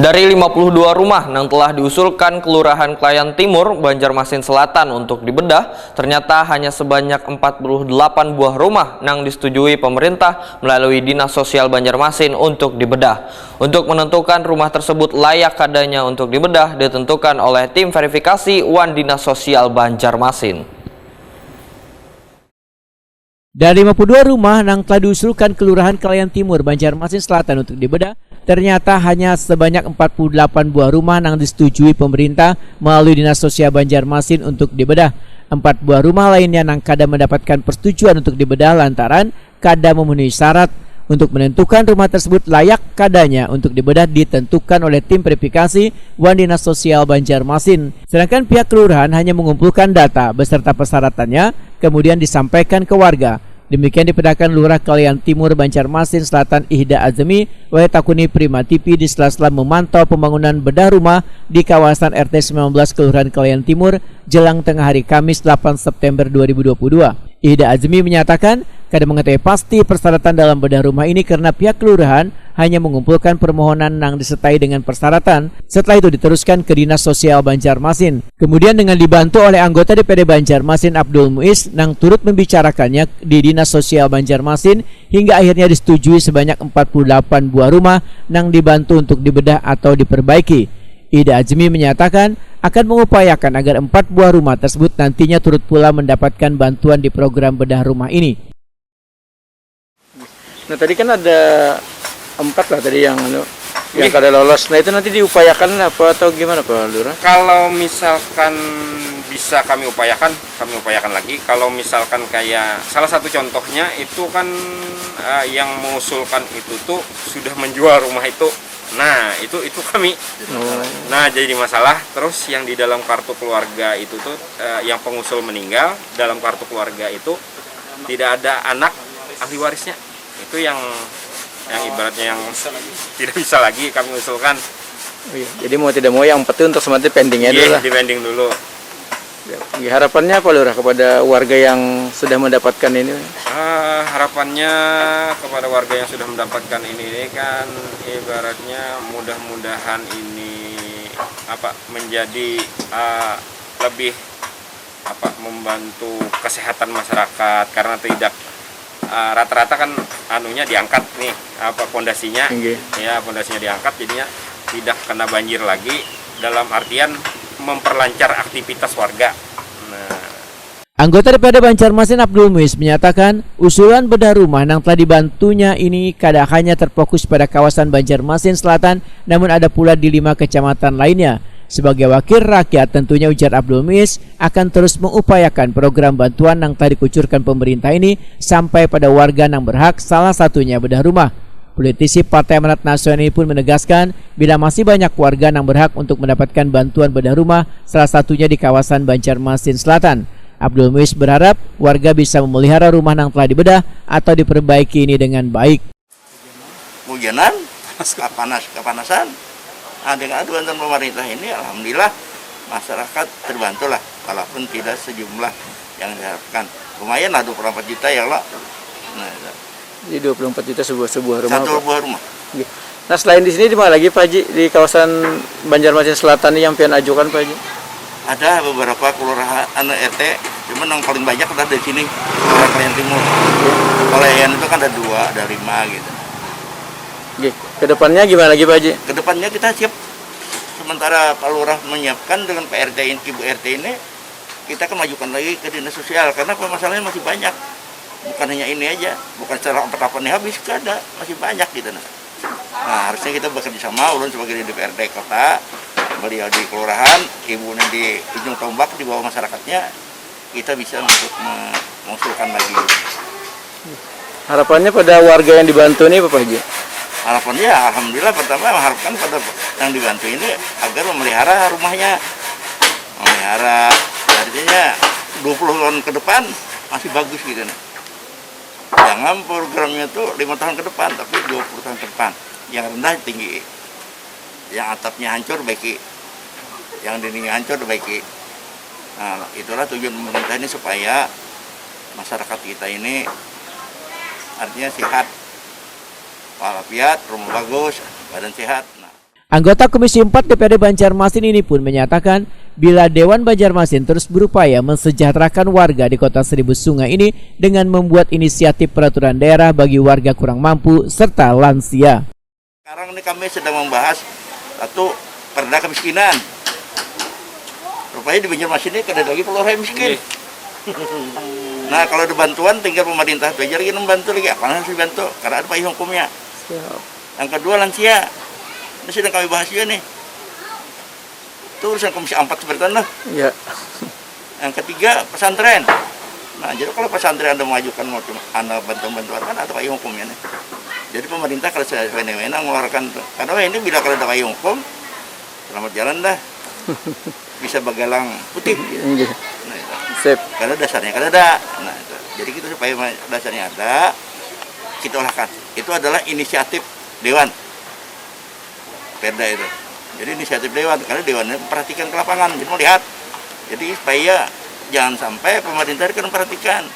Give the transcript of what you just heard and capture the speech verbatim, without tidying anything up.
Dari lima puluh dua rumah nang telah diusulkan Kelurahan Kelayan Timur, Banjarmasin Selatan untuk dibedah, ternyata hanya sebanyak empat puluh delapan buah rumah nang disetujui pemerintah melalui Dinas Sosial Banjarmasin untuk dibedah. Untuk menentukan rumah tersebut layak kadanya untuk dibedah ditentukan oleh tim verifikasi wan Dinas Sosial Banjarmasin. Dari lima puluh dua rumah nang telah diusulkan Kelurahan Kelayan Timur, Banjarmasin Selatan untuk dibedah, ternyata hanya sebanyak empat puluh delapan buah rumah nang disetujui pemerintah melalui Dinas Sosial Banjarmasin untuk dibedah. Empat buah rumah lainnya nang kada mendapatkan persetujuan untuk dibedah lantaran kada memenuhi syarat. Untuk menentukan rumah tersebut layak kadanya untuk dibedah ditentukan oleh tim verifikasi wan Dinas Sosial Banjarmasin. Sedangkan pihak kelurahan hanya mengumpulkan data beserta persyaratannya, kemudian disampaikan ke warga. Demikian dipedahkan Lurah Kalian Timur, Banjarmasin Selatan, Ihda Azmi, wae takuni Prima T V di sela-sela memantau pembangunan bedah rumah di kawasan R T sembilan belas Kelurahan Kalian Timur jelang tengah hari Kamis delapan September dua ribu dua puluh dua. Ihda Azmi menyatakan, kada mengetahui pasti persyaratan dalam bedah rumah ini karena pihak kelurahan hanya mengumpulkan permohonan nang disertai dengan persyaratan. Setelah itu diteruskan ke Dinas Sosial Banjarmasin. Kemudian dengan dibantu oleh anggota D P D Banjarmasin Abdul Muiz nang turut membicarakannya di Dinas Sosial Banjarmasin hingga akhirnya disetujui sebanyak empat puluh delapan buah rumah nang dibantu untuk dibedah atau diperbaiki. Ihda Azmi menyatakan akan mengupayakan agar empat buah rumah tersebut nantinya turut pula mendapatkan bantuan di program bedah rumah ini. Nah, tadi kan ada empat lah tadi yang anu, yang Iya. kada lolos. Nah, itu nanti diupayakan apa atau gimana, Pak Lurah? Kalau misalkan bisa kami upayakan, kami upayakan lagi. Kalau misalkan kayak salah satu contohnya itu kan eh, yang mengusulkan itu tuh sudah menjual rumah itu. Nah, itu itu kami. Oh. Nah, jadi masalah terus yang di dalam kartu keluarga itu tuh eh, yang pengusul meninggal dalam kartu keluarga itu tidak ada anak ahli warisnya. Itu yang yang ibaratnya yang tidak bisa lagi kami usulkan. Oh, iya. Jadi mau tidak mau yang empat itu untuk sementara pending ya dulu Iya, lah. Di pending dulu. Ya, harapannya apa, Lurah, kepada warga yang sudah mendapatkan ini? Ah, harapannya kepada warga yang sudah mendapatkan ini, ini kan ibaratnya mudah-mudahan ini apa menjadi ah, lebih apa membantu kesehatan masyarakat karena tidak ah, rata-rata kan anunya diangkat nih apa pondasinya Inggih. Ya pondasinya diangkat jadinya tidak kena banjir lagi dalam artian memperlancar aktivitas warga. Nah, Anggota D P R D Banjarmasin Abdul Muiz menyatakan, usulan bedah rumah yang telah dibantunya ini kada hanya terfokus pada kawasan Banjarmasin Selatan, namun ada pula di lima kecamatan lainnya. Sebagai wakil rakyat, tentunya ujar Abdul Muiz akan terus mengupayakan program bantuan yang telah dikucurkan pemerintah ini sampai pada warga yang berhak, salah satunya bedah rumah. Politisi Partai Amanat Nasional ini pun menegaskan, bila masih banyak warga yang berhak untuk mendapatkan bantuan bedah rumah, salah satunya di kawasan Banjarmasin Selatan. Abdul Muiz berharap warga bisa memelihara rumah yang telah dibedah atau diperbaiki ini dengan baik. Hujanan, kapanas, kapanasan. Nah, dengan aduan pemerintah ini, alhamdulillah masyarakat terbantu lah, walaupun tidak sejumlah yang diharapkan. Lumayan lah dua puluh empat juta ya Allah. Nah, itu. Jadi dua puluh empat juta sebuah sebuah rumah. Satu Pak. Buah rumah. Nah, selain di sini di mana lagi, Pak Haji? Di kawasan Banjarmasin Selatan ini yang pian ajukan, Pak Haji? Ada beberapa kelurahan anu R T, cuman yang paling banyak adalah di sini, Kelurahan Kalian Timur. Kalau yang itu kan ada dua, ada lima gitu. Oke. Kedepannya gimana lagi, Pak Haji? Kedepannya kita siap sementara Pak Lurah menyiapkan dengan Pak R T ini, Ibu R T ini, kita akan majukan lagi ke dinas sosial karena permasalahannya masih banyak. Bukan hanya ini aja, bukan secara empat apa ini habis, ada masih banyak gitu nah. Nah, harusnya kita bekerja sama, ulun sebagai D P R D kota, beliau di kelurahan, ibu ini di ujung tombak di bawah masyarakatnya, kita bisa untuk mengusulkan lagi. Harapannya pada warga yang dibantu ini apa, Pak Haji? Harapannya ya alhamdulillah pertama mengharapkan pada yang dibantu ini agar memelihara rumahnya, memelihara artinya dua puluh tahun ke depan masih bagus gitu nah. Jangan programnya tuh lima tahun ke depan, tapi dua puluh tahun ke depan. Yang rendah tinggi, yang atapnya hancur baiki, yang dindingnya hancur baiki. Nah, itulah tujuan pemerintah ini supaya masyarakat kita ini artinya sehat, walafiat, rumah bagus, badan sehat. Nah. Anggota Komisi empat D P R D Banjarmasin ini pun menyatakan, bila Dewan Banjarmasin terus berupaya mensejahterakan warga di Kota Seribu Sungai ini dengan membuat inisiatif peraturan daerah bagi warga kurang mampu serta lansia. Sekarang ini kami sedang membahas satu perda kemiskinan. Rupanya di Banjarmasin ini kada lagi peluru miskin. Nah, kalau ada bantuan, tinggal pemerintah tu aja lagi membantu lagi. Apa yang harus dibantu? Karena ada payung hukumnya. Siap. Yang kedua, lansia. Ini sedang kami bahas juga nih. Itu urusan Komisi empat seperti itu lah. Ya. Yang ketiga, pesantren. Nah, jadi kalau pesantren ada mengajukan macam ada bantuan-bantuan kan ada payung hukumnya nih. Jadi pemerintah kalau sudah sewenang-wenang mengeluarkan tu. Karena ini bila kalau ada payung hukum, selamat jalan dah. Bisa bagalang putih. Inggih. Nah, itu. Sip. Kalau dasarnya kan ada. Nah, itu. Jadi kita supaya dasarnya ada, kita olahkan. Itu adalah inisiatif dewan. Perda itu. Jadi inisiatif dewan, karena dewan ini memperhatikan ke lapangan, jadi melihat. Jadi supaya jangan sampai pemerintah itu memperhatikan.